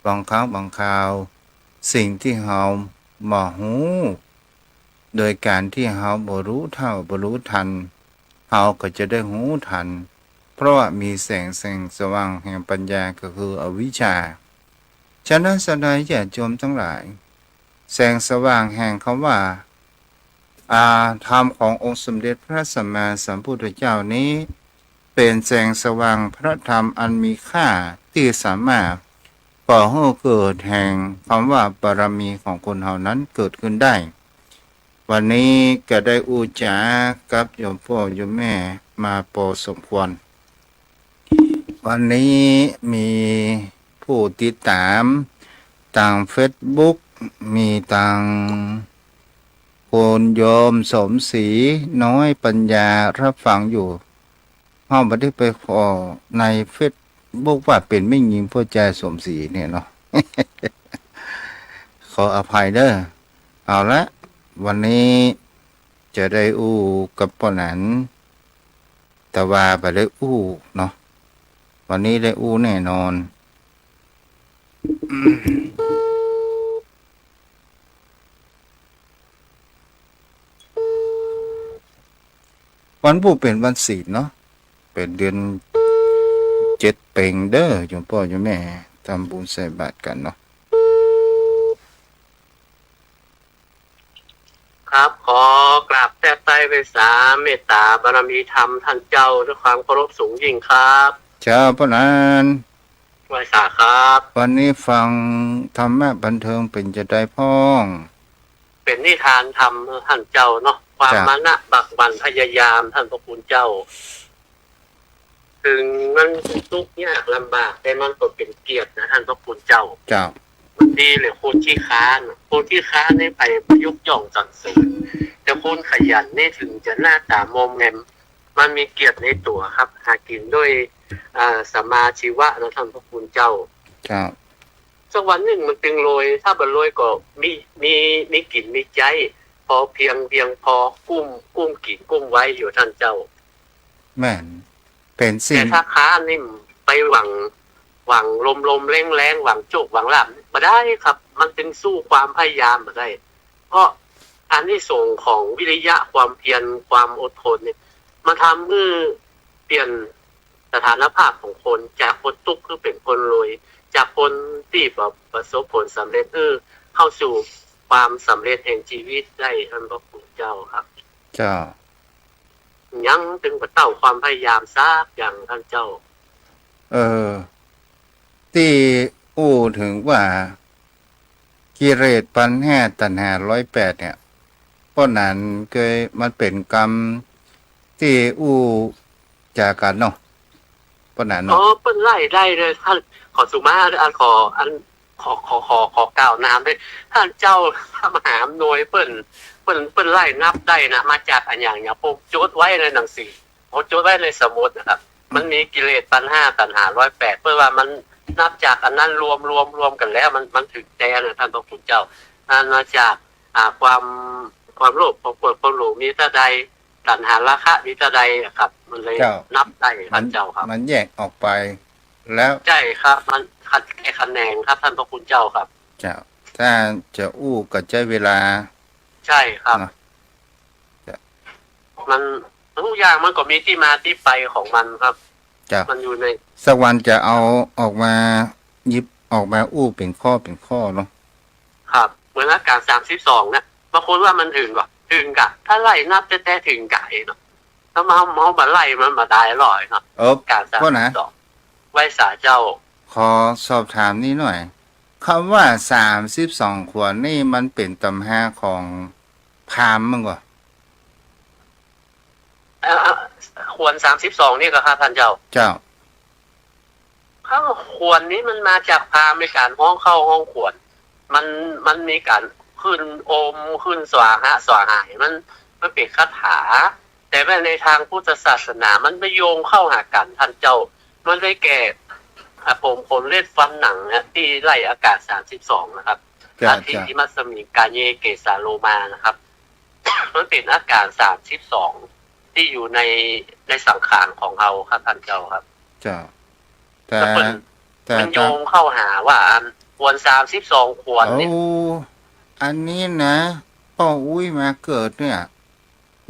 บางครั้งบางคราว สิ่งตี้เฮาบ่ฮู้ โดยก๋านตี้เฮาบ่ฮู้เท่าบ่ฮู้ทัน เฮาก็จะได้ฮู้ทัน เพราะว่ามีแสง แสงสว่างแห่งปัญญา ก็คืออวิชชา ฉะนั้นศรัทธาญาติโยมทั้งหลาย แสงสว่างแห่งคำว่า อา ธรรมขององค์สมเด็จพระสัมมาสัมพุทธเจ้านี้ เป๋นแสงสว่างพระธรรมอันมีค่า ตี้สามารถก่อหื้อเกิดแห่งคำว่าบารมีของคนเฮานั้นเกิดขึ้นได้ วันนี้ก็ได้อู้จ๋ากับโยมป้อโยมแม่มาปอสมควร วันนี้มีผู้ติดต๋ามตางเฟซบุ๊ก มีตางคุณโยมสมศรีน้อยปัญญารับฟังอยู่ เฮาบ่ได้ไปขอในเฟซบุ๊กว่าเป๋นแม่ญิงป้อจายสมศรีเนี่ยเนาะ ขออภัยเด้อ เอาละ วันนี้จะได้อู้กับป้อหนัน แต่ว่าบ่ได้อู้เนาะ วันนี้ได้อู้แน่นอน วันพูดเป๋นวันศีลเนาะ เป๋นเดือนเจ็ดเป๋งเด้อ โยมป้อโยมแม่ ทำบุญใส่บาตรกั๋นเนาะ ครับ ขอกราบแทบไตร้ไหว้สาเมตต๋าบารมีธรรมท่านเจ้าด้วยความเคารพสูงยิ่งครับ เจ้าป้อหนัน ไหว้สาครับ วันนี้ฟังธรรมะบันเทิงเป๋นจะใดพ่อง เป๋นนิทานธรรมท่านเจ้าเนาะ ความ เจ้า มานะบากบั่นพยายามท่านพระคุณเจ้า เถิงมันจะตุ๊กข์ยากลำบาก แต่มันก็เป๋นเกียรตินะท่านพระคุณเจ้า เจ้า บางทีเนี่ยคนขี้คร้าน คนขี้คร้านนี่ใผบ่ยกย่องสรรเสริญ แต่คนขยันนี่เถิงจะหน้าต๋ามอมแมม มันมีเกียรติในตั๋วครับ หากิ๋นด้วย อ่า สัมมาชีวะนะท่านพระคุณเจ้า เจ้า สักวันนึ่งมันตึงรวย ถ้าบ่รวยก็มี มี มีกิ๋นมีใจ๊ พอเพียงเพียงพอ กุ้ม กุ้มกิ๋นกุ้มไว้อยู่ต้านเจ้า แม่น เป๋นสิ่ง แต่ถ้าข้านี่ไปหวัง หวังลมๆ แล้งๆ หวังโจคหวังลาภบ่ได้ครับ มันตึงสู้ความพยายามบ่ได้ เพราะอานิสงส์ของวิริยะ ความเพียร ความอดทนเนี่ย มันทำหื้อเปลี่ยนสถานภาพของคน จากคนตุ๊กข์หื้อเป๋นคนรวย จากคนตี้บ่ประสบผลสำเร็จหื้อเข้าสู่ความสำเร็จแห่งชีวิตได้ ต้านพระคุณเจ้าครับ เจ้า ยังตึงบ่เต้าความพยายามสักอย่าง ต้านเจ้า เออ ตี้อู้เถิงว่า กิเลสปัณหาตัณหาร้อยแปดเนี่ย ป้อนั้นเกย มันเป๋นกำตี้อู้จ๋ากั๋นเนาะ ป้อนั้นเนาะ อ๋อ เปิ้นไล่ได้เลยต้าน ขอสุมา อัน ขอ อัน ขอ ขอ ขอ ขอกล่าวนามด้วย ต้านเจ้าพระมหาอำนวยเปิ้น เปิ้น เปิ้นไล่นับได้นะ มาจากอะหยังเนี่ย ผมจดไว้ในหนังสือ ผมจดไว้ในสมุดนะครับ มันมีกิเลสปัณหาตัณหาร้อยแปด เปิ้นว่ามันนับจากอันนั้นรวม รวม รวมกั๋นแล้ว มัน มันเถิงแต๊นะ ต้านพระคุณเจ้า มันมาจาก อ่า ความ ความโลภ ความโกรธ ความหลง มีเต้าใด ตัณหาราคะมีเต้าใดอะครับ มันเลย เจ้า นับได้ มัน ต้านเจ้าครับ มันแยกออกไปแล้ว ใจ้ครับ มันคะ แตกแขนงครับ ต้านพระคุณเจ้าครับ เจ้า ถ้าจะอู้ก็ใจ๊เวลา ใจ้ครับ เนาะ เจ้า มัน ทุกอย่างมันก็มีตี้มาตี้ไปของมันครับ เจ้า มันอยู่ใน สักวันจะเอาออกมา หยิบออกมาอู้เป๋นข้อเป๋นข้อเนาะ ครับ เหมือนอาก๋านสามสิบสองเนี่ย บางคนว่ามันเถิงก่อ เถิงก่ะ ถ้าไล่นับแต๊ๆ เถิงก่ะเนาะ ถ้ามา เฮาบ่ไล่มันบ่ได้หรอกเนาะ เออ อาก๋านสามสิบสอง ป้อนั้น ไหว้สาเจ้า ขอสอบถามนี้หน่อย กำว่าสามสิบสองขวัญนี่มันเป๋นตำราของพราหมณ์มั้งก่อ เอ่อ ขวัญสามสิบสองนี่ก่อครับต้านเจ้า เจ้า คำว่าขวัญนี่มันมาจากพราหมณ์ในก๋านฮ้องเข้าฮ้องขวัญ มัน มันมีก๋านขึ้นโอม ขึ้นสวาหะ สวาหาย มัน มันเป๋นคาถา แต่ว่าในตางพุทธศาสนามันบ่โยงเข้าหากั๋นต้านเจ้า มันได้แก่ อ่ะ ผมขนเล็บฟันหนังเนี่ย ตี้ไล่อาก๋านสามสิบสองนะครับ เจ้า อธิ เจ้า อิมัสมิง กาเย เกสา โลมา นะครับ มันเป๋นอาก๋านสามสิบสองตี้อยู่ใน ในสังขารของเฮาครับต้านเจ้าครับ เจ้า แต่ แต่เปิ้น แต่ มันโยงเข้าหาว่าอันขวัญสามสิบสองขวัญนี่ โอ้ อันนี้นะ ป้ออุ๊ยมาเกิดเนี่ย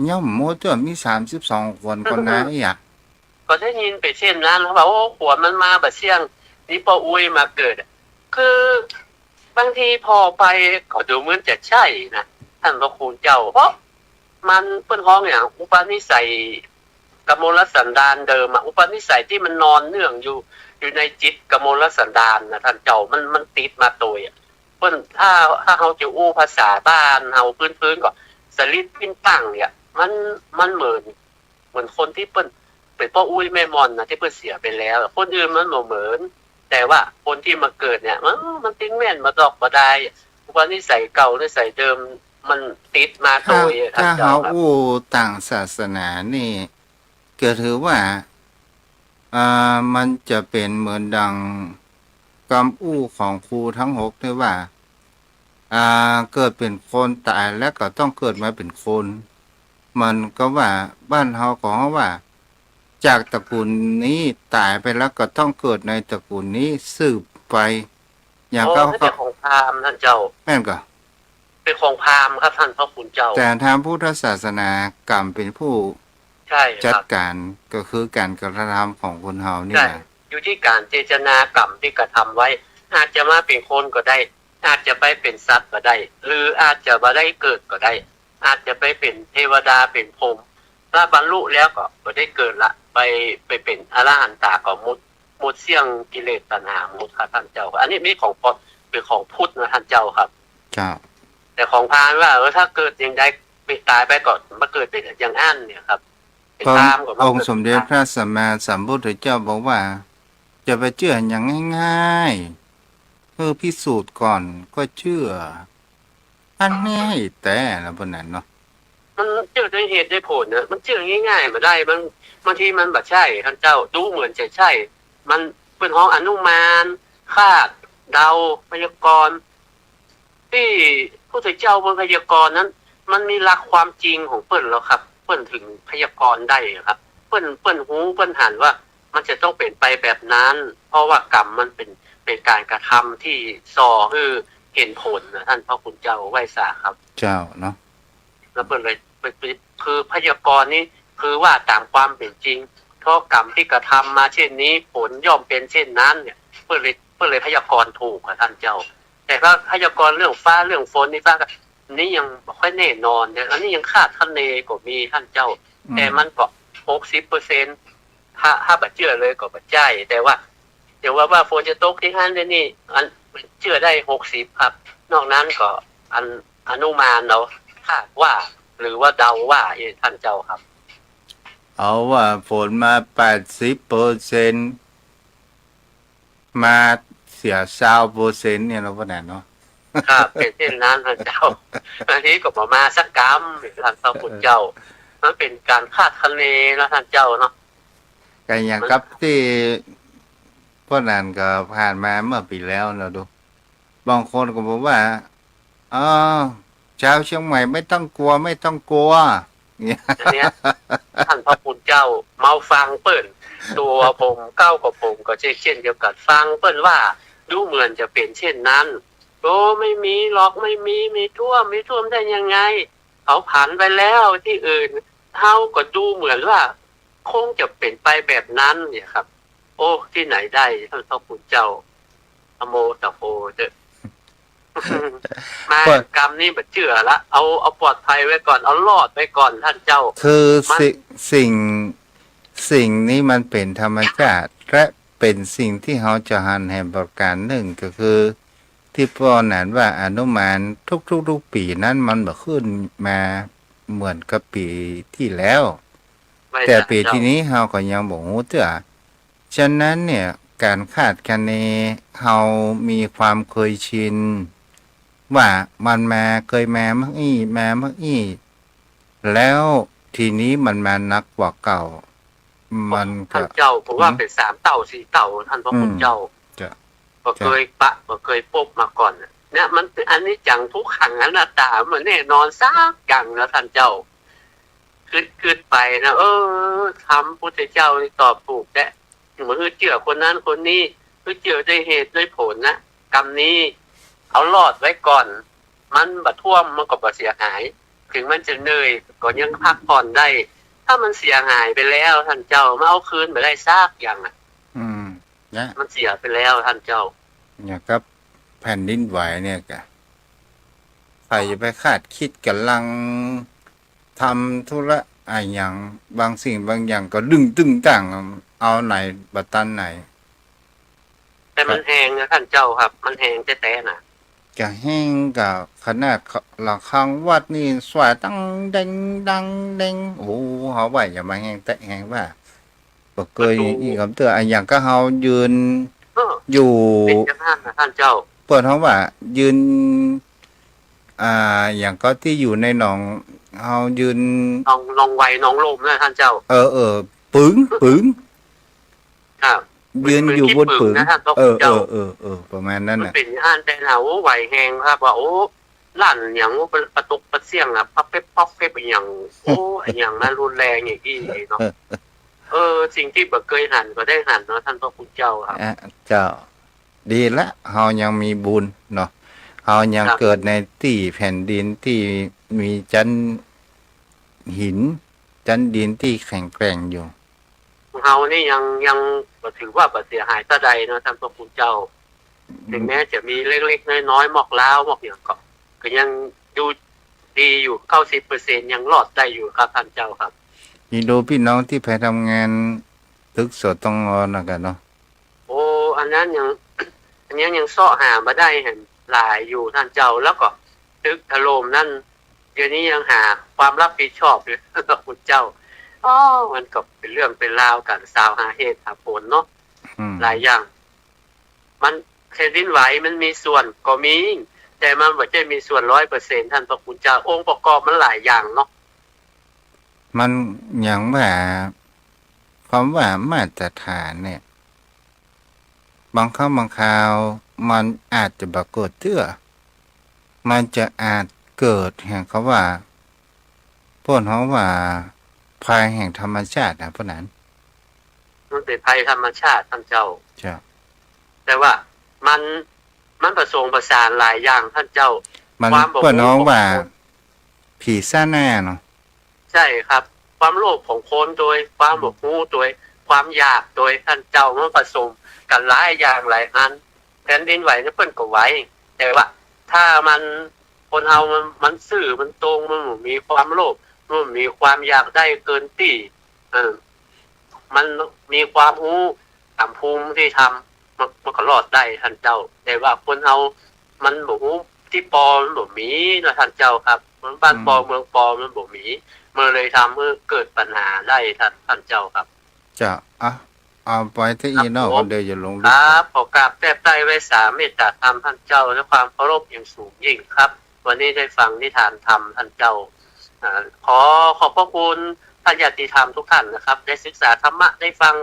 ยังบ่ฮู้ว่ามีสามสิบสองขวัญก่อนนะ เอ๊ะ ก็ได้ยินไปเช่นนั้น เขาว่า โอ้ ขวัญมันมาบ่าเสี้ยง นี่ป้ออุ๊ยมาเกิดอะ คือ บางทีผ่อไปก็ดูเหมือนจะใจ้นะ ต้านพระคุณเจ้า เพราะมันเปิ้นฮ้องหยัง อุปนิสัยกมลสันดานเดิมอะ อุปนิสัยตี้มันนอนเนื่องอยู่ อยู่ในจิตกมลสันดานนะต้านเจ้า มัน มันติดมาโตยอะ เปิ้น ถ้า ถ้าเฮาจะอู้ภาษาบ้านเฮาพื้นๆ ก็ สะหลิดปิ้นตั้งเนี่ย มัน มันเหมือน เหมือนคนตี้เปิ้นเป๋นป้ออุ๊ยแม่หม่อนนะ ตี้เปิ้นเสียไปแล้ว คนอื่นมันบ่เหมือน แต่ว่าคนตี้มาเกิดเนี่ย เออ มันติดแม่นบ่ดอกบ่ดาย อุปนิสัยเก่านิสัยเดิมมันติดมาโตยอะ ถ้า ต้านเจ้าครับ ถ้าเฮาอู้ตางศาสนานี่ ก็ถือว่า อ่า มันจะเป๋นเหมือนดังกำอู้ของครูตังหกตี้ว่า อ่า เกิดเป๋นคน ต๋ายแล้วก็ต้องเกิดมาเป๋นคน เหมือนกับว่าบ้านเฮาก็ฮ้องว่า จากตระกูลนี้ต๋ายไปแล้วก็ต้องเกิดในตระกูลนี้สืบไป อย่าง อ๋อ ก็ มันเป๋นของพราหมณ์ต้านเจ้า แม่นก่อ เป๋นของพราหมณ์ครับต้านพระคุณเจ้า แต่ตางพุทธศาสนากำเป๋นผู้ ใจ้ครับ จัดก๋าน ก็คือก๋านกระทำของคนเฮานี่ ใจ้ นะ อยู่ตี้ก๋านเจตนากำตี้กระทำไว้ อาจจะมาเป๋นคนก็ได้ อาจจะไปเป๋นสัตว์ก็ได้ หรืออาจจะบ่ได้เกิดก็ได้ อาจจะไปเป๋นเทวดาเป๋นพรหม ถ้าบรรลุแล้วก็บ่ได้เกิดละ ไป ไปเป๋นอรหันตาก็หมด หมดเสี้ยงกิเลสตัณหาหมดครับต้านเจ้า อันนี้มีของปลอม เป๋นของพุทธนะต้านเจ้าครับ เจ้า แต่ของพราหมณ์ว่า เออ ถ้าเกิดอย่างใด เป๋นต๋ายไปก็มาเกิดเป๋นอย่างอั้นเนี่ยครับ เป๋นพราหมณ์ก็มาเกิด องค์สมเด็จพระสัมมาสัมพุทธเจ้าบอกว่า จะไปเจื้ออย่างง่ายๆ เออ พิสูจน์ก่อนก็เจื้อ อันนี้แต๊ละเปิ้นนั้นเนาะ มันเจื้อด้วยเหตุด้วยผลนะ มันเจื้อง่ายๆ บ่ได้ มัน บางทีมันบ่ใจ้ ต้านเจ้า ดูเหมือนจะใจ้ มันเปิ้นฮ้องอนุมาน คาด เดา พยากรณ์ ตี้พระพุทธเจ้าเปิ้นพยากรณ์นั้น มันมีหลักความจริงของเปิ้นแล้วครับ เปิ้นถึงพยากรณ์ได้ครับ เปิ้น เปิ้นฮู้ เปิ้นหันว่ามันจะต้องเป๋นไปแบบนั้น เพราะว่ากรรมมันเป๋น เป๋นก๋านกระทำตี้ส่อหื้อเห็นผลนะ ต้านพระคุณเจ้าไหว้สาครับ เจ้าเนาะ แล้วเปิ้นเลย เปิ้น เปิ้น คือพยากรณ์นี้ คือว่าต๋ามความเป๋นจริง เพราะกรรมตี้กระทำมาเช่นนี้ ผลย่อมเป๋นเช่นนั้นเนี่ย เปิ้นเลย เปิ้นเลยพยากรณ์ถูกอะต้านเจ้า แต่ว่าพยากรณ์เรื่องฟ้าเรื่องฝนนี่ ฟ้าก็ นี่ยังบ่ค่อยแน่นอนเนี่ย อันนี้ยังคาดคะเนก็มีต้านเจ้า อืม แต่มันก็ หกสิบเปอร์เซ็นต์ ถ้า ถ้าบ่เจื้อเลยก็บ่ใจ้ แต่ว่า อย่างว่า ว่าฝนจะตกตี้หั้นตี้นี่ อันเจื้อได้ หกสิบ ครับ นอกนั้นก็อัน อนุมานเอา คาดว่า หรือว่าเดาว่า เอ้ย ต้านเจ้าครับ เอาว่าฝนมา แปดสิบเปอร์เซ็นต์ มาเสีย ซาวเปอร์เซ็นต์ เนี่ยเนาะ ป้อแหนเนาะ ครับ เป๋นเช่นนั้นต้านเจ้า บางทีก็บ่มาสักกำ ต้านพระคุณเจ้า มันเป๋นก๋านคาดคะเนเนาะต้านเจ้าเนาะ ก็อย่างกับตี้ป้อแหนก็ผ่านมาเมื่อปี๋แล้วเนาะ ดู บางคนก็บอกว่า อ๋อ ชาวเชียงใหม่ไม่ต้องกลัว ไม่ต้องกลัว เนี่ย อันเนี้ย ต้านพระคุณเจ้า เมาฟังเปิ้น ตั๋วผม เก้ากับผมก็เจ้นเดียวกั๋น ฟังเปิ้นว่า ดูเหมือนจะเป๋นเช่นนั้น โอ้ ไม่มีหรอก ไม่มี ไม่ท่วม ไม่ท่วมได้ยังไง เขาผันไปแล้วตี้อื่น เฮาก็ดูเหมือนว่า คงจะเป๋นไปแบบนั้นเนี่ยครับ โอ้ ตี้ไหนได้ ต้านพระคุณเจ้า นะโมตัสโสเต๊อะ มา เปิ้น กำนี้บ่เจื้อละ เอา เอาปลอดภัยไว้ก่อน เอารอดไว้ก่อนต้านเจ้า คือ มัน สิ่ง สิ่ง สิ่งนี้มันเป๋นธรรมชาติ และเป๋นสิ่งตี้เฮาจะหันแหมประก๋านนึ่ง ก็คือ ตี้ป้อแหนว่าอนุมานทุกๆ ทุกปี๋นั้นมันบ่ขึ้นมาเหมือนกับปี๋ตี้แล้ว ไม่ แต่ปี๋ตี้นี้เฮาก็ยังบ่ฮู้เตื้อ ฉะนั้นเนี่ย ก๋านคาดคะเน เฮามีความเคยชิน ว่ามันมา เกยมามักอี้ มามักอี้ แล้วทีนี้มันมาหนักกว่าเก่า มันก็ ท่านเจ้า ผมว่า อืม เป๋นสามเต้าสี่เต้า ท่านพระคุณเจ้า อืม เจ้า บ่เกยปะ บ่เกยปบมาก่อนน่ะ เนี่ย มันเป๋นอนิจจังทุกขังอนัตตา มันแน่นอนสักอย่างนะท่านเจ้า กึ๊ดๆ ไปนะ เออ ธรรมพุทธเจ้านี่ตอบถูกแต๊ บ่หื้อเจื้อคนนั้นคนนี้ หื้อเจื้อด้วยเหตุด้วยผลนะ กำนี้ เอารอดไว้ก่อน มันบ่ท่วมมันก็บ่เสียหาย ถึงมันจะเหนื่อยก็ยังพักผ่อนได้ ถ้ามันเสียหายไปแล้วท่านเจ้า มาเอาคืนบ่ได้สักอย่างอะ อืม นะ มันเสียไปแล้วท่านเจ้า อย่างกับแผ่นดินไหวเนี่ยกะ ใผจะไปคาดคิดก๋ำลังทำธุระอะหยัง บางสิ่งบางอย่างก็ดึงตึงตั้ง เอาไหนบ่ตันไหน แต่มันแฮงนะท่านเจ้าครับ มันแฮงแต๊ๆ น่ะ จะแฮงกะขนาดหลังคาวัดนี่สวายตังเด้งตังเด้ง โอ้ เฮาว่าอย่ามาแฮงแต๊แฮงว่า บ่เกย ประตู๋ อี้กำเตื้อ อะหยังก็เฮายืน เออ อยู่ เป๋นจังหั้นนะท่านเจ้า เปิ้นเฮาว่ายืน อ่า อย่างก็ตี้อยู่ในหนอง เฮายืน หนอง หนองไว หนองลมนะท่านเจ้า เออ เออ ปึ๋ง ปึ๋ง ครับ ยืนอยู่บนปึ๋ง มันขี้ปึ๋งนะท่านเจ้า เออ เออ เออ ประมาณนั้นน่ะ มันเป๋นอันแต่หนาว โอ้ ไหวแฮงครับ ว่า โอ้ ลั่นอย่าง โอ้ ประตุกประเสี้ยงอะ ป๊อกเป๊กป๊อกเป๊กอย่าง โอ้ อะหยังนะ รุนแรงอย่างอี้เนาะ เออ สิ่งตี้บ่เกยหันก็ได้หันเนาะ ท่านพระคุณเจ้าครับ อ่ะ เจ้า ดีละ เฮายังมีบุญเนาะ เฮายัง ครับ เกิดในตี้แผ่นดินตี้มีจั๊นหิน จั๊นดินตี้แข็งแกร่งอยู่ เฮานี่ยัง ยังบ่ถือว่าบ่เสียหายเต้าใดเนาะ ท่านพระคุณเจ้า อืม ถึงแม้จะมีเล็กๆ น้อยๆ มอกร้าว มอกหยังก็ ก็ยังอยู่ดีอยู่ เก้าสิบเปอร์เซ็นต์ ยังรอดได้อยู่ครับ ท่านเจ้าครับ นี่ดูปี้น้องตี้ไปทำงานตึก สตง น่ะกะเนาะ โอ้ อันนั้นยัง อันนั้นยังเซาะหาบ่ได้หั้นหลายอยู่ท่านเจ้า แล้วก็ตึกถล่มนั่น เดี๋ยวนี้ยังหาความรับผิดชอบอยู่ คุณเจ้า อ้อ มันก็เป๋นเรื่องเป๋นราวกั๋น สาวหาเหตุหาผลเนาะ อืม หลายอย่าง มันแผ่นดินไหวมันมีส่วนก็มี แต่มันบ่ใจ้มีส่วนร้อยเปอร์เซ็นต์ ท่านพระคุณเจ้า องค์ประกอบมันหลายอย่างเนาะ มันอย่างว่า ความว่ามาตรฐานเนี่ย บางครั้งบางคราว มันอาจจะบ่เกิดเตื้อ มันจะอาจเกิดแห่งเขาว่า พวกเขาว่า ภัยแห่งธรรมชาตินะ พวกนั้น มันเป๋นภัยธรรมชาติต้านเจ้า เจ้า แต่ว่ามัน มันผสมผสานหลายอย่างต้านเจ้า มัน ความบ่ฮู้ เปิ้นฮ้องว่า ของคน ผีซ่าแน่เนาะ ใจ้ครับ ความโลภของคนโดย ความบ่ฮู้โดย ความอยากโดยต้านเจ้า มันผสมกั๋นหลายอย่างหลายอัน แผ่นดินไหวเนี่ยเปิ้นก็ไหว แต่ว่าถ้ามัน คนเฮามัน มันซื่อ มันตรง มันบ่มีความโลภ มันบ่มีความอยากได้เกินตี้ เออ มันมีความฮู้ต๋ามภูมิตี้ธรรม มัน มันก็รอดได้ต้านเจ้า แต่ว่าคนเฮามันบ่ฮู้ตี้ปอ มันบ่มีเนาะต้านเจ้าครับ มันบ้านปอ อืม เมืองปอ มันบ่มี มันเลยทำหื้อเกิดปัญหาได้ต้าน ต้านเจ้าครับ เจ้า อ่ะ เอาไปตี้อี้เนาะ ครับผม คนเดียวอย่าหลงลึก ครับ ขอกราบแทบใต้ไหว้สาเมตตาธรรมต้านเจ้าด้วยความเคารพอย่างสูงยิ่งครับ วันนี้ได้ฟังนิทานธรรมต้านเจ้า อ่า ขอขอบพระคุณท่านญาติธรรมทุกท่านนะครับ ได้ศึกษาธรรมะ ได้ฟัง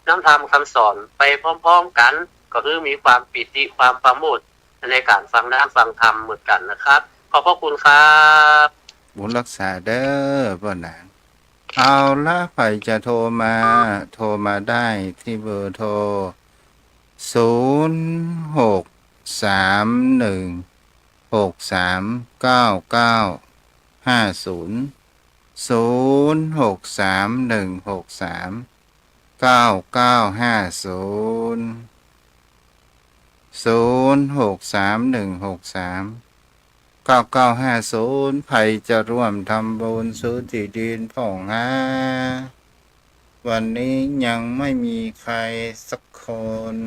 น้ำธรรมคำสอนไปพร้อมๆ กั๋น ก็คือมีความปีติ ความปราโมทย์ในก๋านฟังน้ำฟังธรรมเหมือนกั๋นนะครับ ขอบพระคุณครับ บุญฮักษาเด้อ ป้อหนาน เอาละ ใผจะโทรมา โทรมาได้ตี้เบอร์โทร ศูนย์ หก สาม หนึ่ง หก สาม เก้า เก้า ห้า ศูนย์ ศูนย์ หก สาม หนึ่ง หก สาม เก้า เก้า ห้า ศูนย์ ศูนย์ หก สาม หนึ่ง หก สาม เก้า เก้า ห้า ศูนย์ ใผจะร่วมทำบุญซื้อตี้ดินพ่องฮา วันนี้ยังไม่มีใครสักคน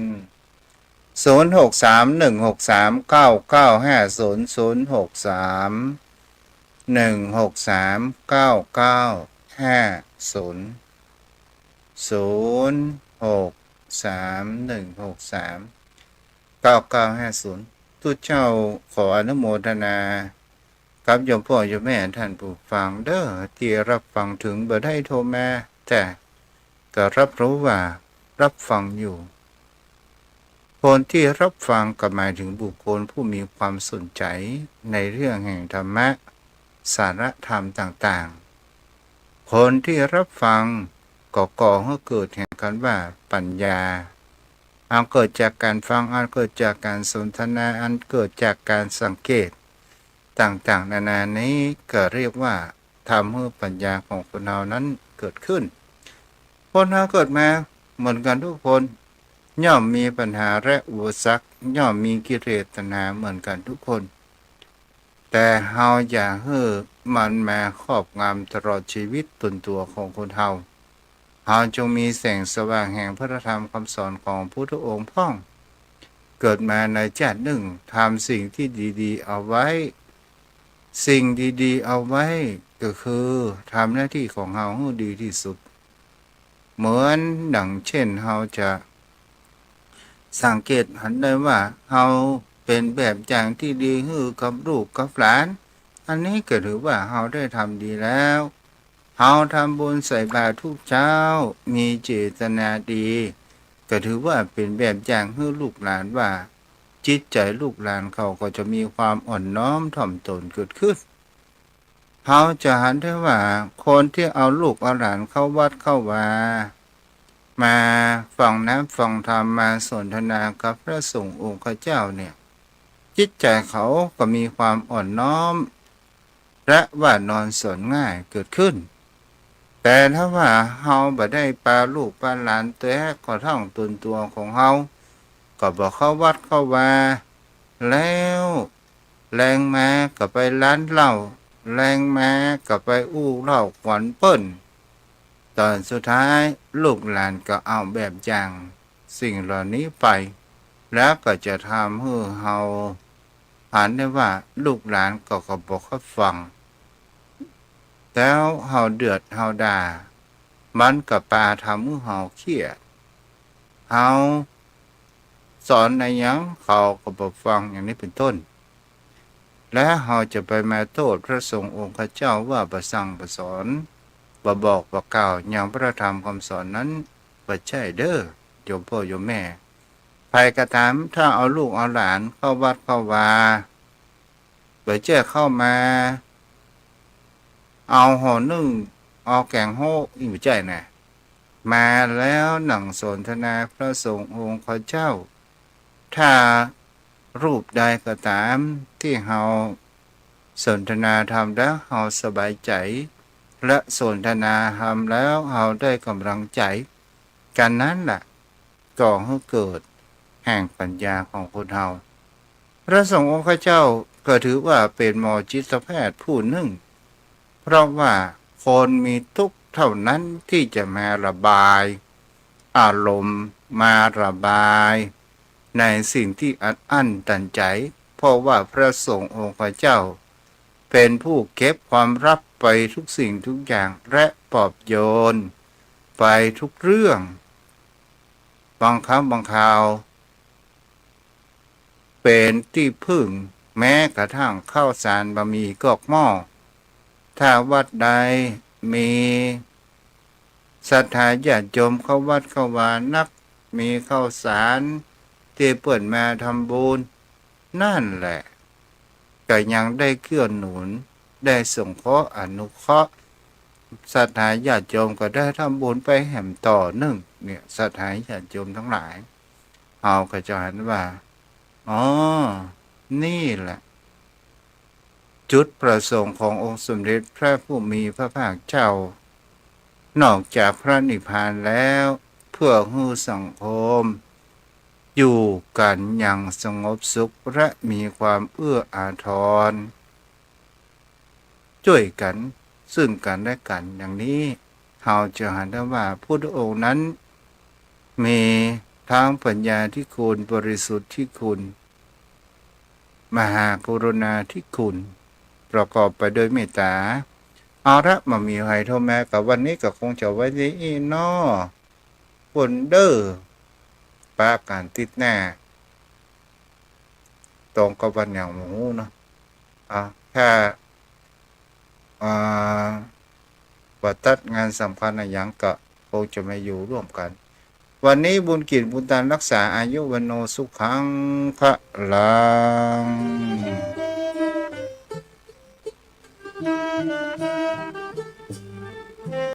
ศูนย์ หก สาม หนึ่ง หก สาม เก้า เก้า ห้า ศูนย์ ศูนย์ หก สาม หนึ่ง หก สาม เก้า เก้า ห้า ศูนย์ ศูนย์ หก สาม หนึ่ง หก สาม เก้า เก้า ห้า ศูนย์ ตุ๊เจ้าขออนุโมทนากับโยมป้อโยมแม่ต้านผู้ฟังเด้อ ตี้ฮับฟัง เถิงบ่ได้โทรมา แต่ก็ฮับฮู้ว่าฮับฟังอยู่ คนตี้ฮับฟังก็หมายเถิงบุคคลผู้มีความสนใจ๋ในเรื่องแห่งธรรมะ สาระธรรมต่างๆ คนตี้ฮับฟังก็ก่อหื้อเกิดแห่งคำว่าปัญญา อันเกิดจากก๋านฟัง อันเกิดจากก๋านสนทนา อันเกิดจากก๋านสังเกตต่างๆ นานานี้ ก็เรียกว่าทำหื้อปัญญาของคนเฮานั้นเกิดขึ้น คนเฮาเกิดมาเหมือนกั๋นทุกคน ย่อมมีปัญหาและอุปสรรค ย่อมมีกิเลสตัณหาเหมือนกั๋นทุกคน แต่เฮาอย่าหื้อมันมาครอบงำตลอดชีวิตตนตั๋วของคนเฮา เฮาจงมีแสงสว่างแห่งพระธรรมคำสอนของพุทธองค์พ่อง เกิดมาในจาตินึ่ง ทำสิ่งตี้ดีๆ เอาไว้ สิ่งดีๆ เอาไว้ ก็คือทำหน้าตี้ของเฮาหื้อดีตี้สุด เหมือนดังเช่นเฮาจะสังเกตหันได้ว่า เฮาเป๋นแบบอย่างตี้ดีหื้อกับลูกกับหลาน อันนี้ก็ถือว่าเฮาได้ทำดีแล้ว เฮาทำบุญใส่บาตรทุกเจ๊า มีเจตนาดี ก็ถือว่าเป๋นแบบอย่างหื้อลูกหลานว่า จิตใจ๋ลูกหลานเขาก็จะมีความอ่อนน้อมถ่อมตนเกิดขึ้น เฮาจะหันได้ว่า คนตี้เอาลูกเอาหลานเข้าวัดเข้าวา มาฟังน้ำฟังธรรม มาสนทนากับพระสงฆ์องค์เจ้าเนี่ย จิตใจ๋เขาก็มีความอ่อนน้อม และว่านอนสอนง่ายเกิดขึ้น แต่ถ้าว่าเฮาบ่ได้ปาลูกปาหลานแต๊กระทั่งตนตั๋วของเฮา ก็บ่เข้าวัดเข้าวา แล้วแลงมาก็ไปร้านเหล้า แลงมาก็ไปอู้เล่าขวัญเปิ้น ต๋อนสุดท้ายลูกหลานก็เอาแบบอย่างสิ่งเหล่านี้ไป แล้วก็จะทำหื้อเฮาหันได้ว่าลูกหลานก็ ก็บ่เข้าฟัง แล้วเฮาเดือดเฮาด่า มันก็ปาทำหื้อเฮาเครียด เฮาสอนอะหยังเขาก็บ่ฟัง อย่างนี้เป๋นต้น และเฮาจะไปมาโต้ษพระสงฆ์องค์เจ้าว่าบ่สั่งบ่สอน บ่บอกบ่กล่าวยังพระธรรมคำสอนนั้น บ่ใจ้เด้อ โยมป้อโยมแม่ รก็ต๋าม ถ้าเอาลูกเอาหลานเข้าวัดเข้าวา บ่ใจ้เข้ามา เอาห่อนึ่ง เอาแก๋งโฮ้อิ้ง บ่ใจ้นะ มาแล้วหนังสนทนาพระสงฆ์องค์ข้าเจ้า ถ้ารูปใดก็ต๋ามตี้เฮาสนทนาธรรมแล้วเฮาสบายใจ๋ และสนทนาธรรมแล้วเฮาได้ก๋ำลังใจ๋ ก๋านนั้นแหละ ก่อหื้อเกิดแห่งปัญญาของคนเฮา พระสงฆ์องค์ข้าเจ้าก็ถือว่าเป๋นหมอจิตแพทย์ผู้นึ่ง เพราะว่าคนมีตุ๊กข์เต้านั้นตี้จะมาระบายอารมณ์ มาระบายในสิ่งตี้อัดอั้นตันใจ๋ เพราะว่าพระสงฆ์องค์ข้าเจ้าเป๋นผู้เก็บความลับไปทุกสิ่งทุกอย่าง และปลอบโยนไปทุกเรื่อง บางครั้งบางคราว เป๋นตี้พึ่ง แม้กระทั่งข้าวสารบะหมี่ก๊อกหม้อ ถ้าวัดใดมีศรัทธาญาติโยมเข้าวัดเข้าวานัก มีข้าวสารตี้เปิ้นมาทำบุญ นั่นแหละ ก็ยังได้เกื้อหนุน ได้สงเคราะห์อนุเคราะห์ ศรัทธาญาติโยมก็ได้ทำบุญไปแหมต่อนึ่ง เนี่ย ศรัทธาญาติโยมตังหลาย เฮาก็จะหันว่า อ๋อ นี่แหละ จุดประสงค์ขององค์สมเด็จพระผู้มีพระภาคเจ้า นอกจากพระนิพพานแล้ว เพื่อหื้อสังคมอยู่กั๋นอย่างสงบสุขและมีความเอื้ออาทร จ้วยกั๋นซึ่งกั๋นและกั๋นอย่างนี้ เฮาจะหันได้ว่าพุทธองค์นั้นมีทั้งปัญญาธิคุณ บริสุทธิคุณ มหากรุณาธิคุณ ประกอบไปด้วยเมตตา เอาละ บ่มีใผโต้แม้ ก็วันนี้ก็คงจะไว้เต้าอี้เนาะ เปิ้นเด้อ ปะกั๋นติ๊ดหน้า ตรงกับวันหยังบ่ฮู้เนาะ อ่า ถ้า อ่า บ่ตัดงานสำคัญอะหยังก็คงจะมาอยู่ร่วมกั๋น วันนี้บุญกิ๋นบุญตานรักษาอายุ วัณโณ สุขัง พลัง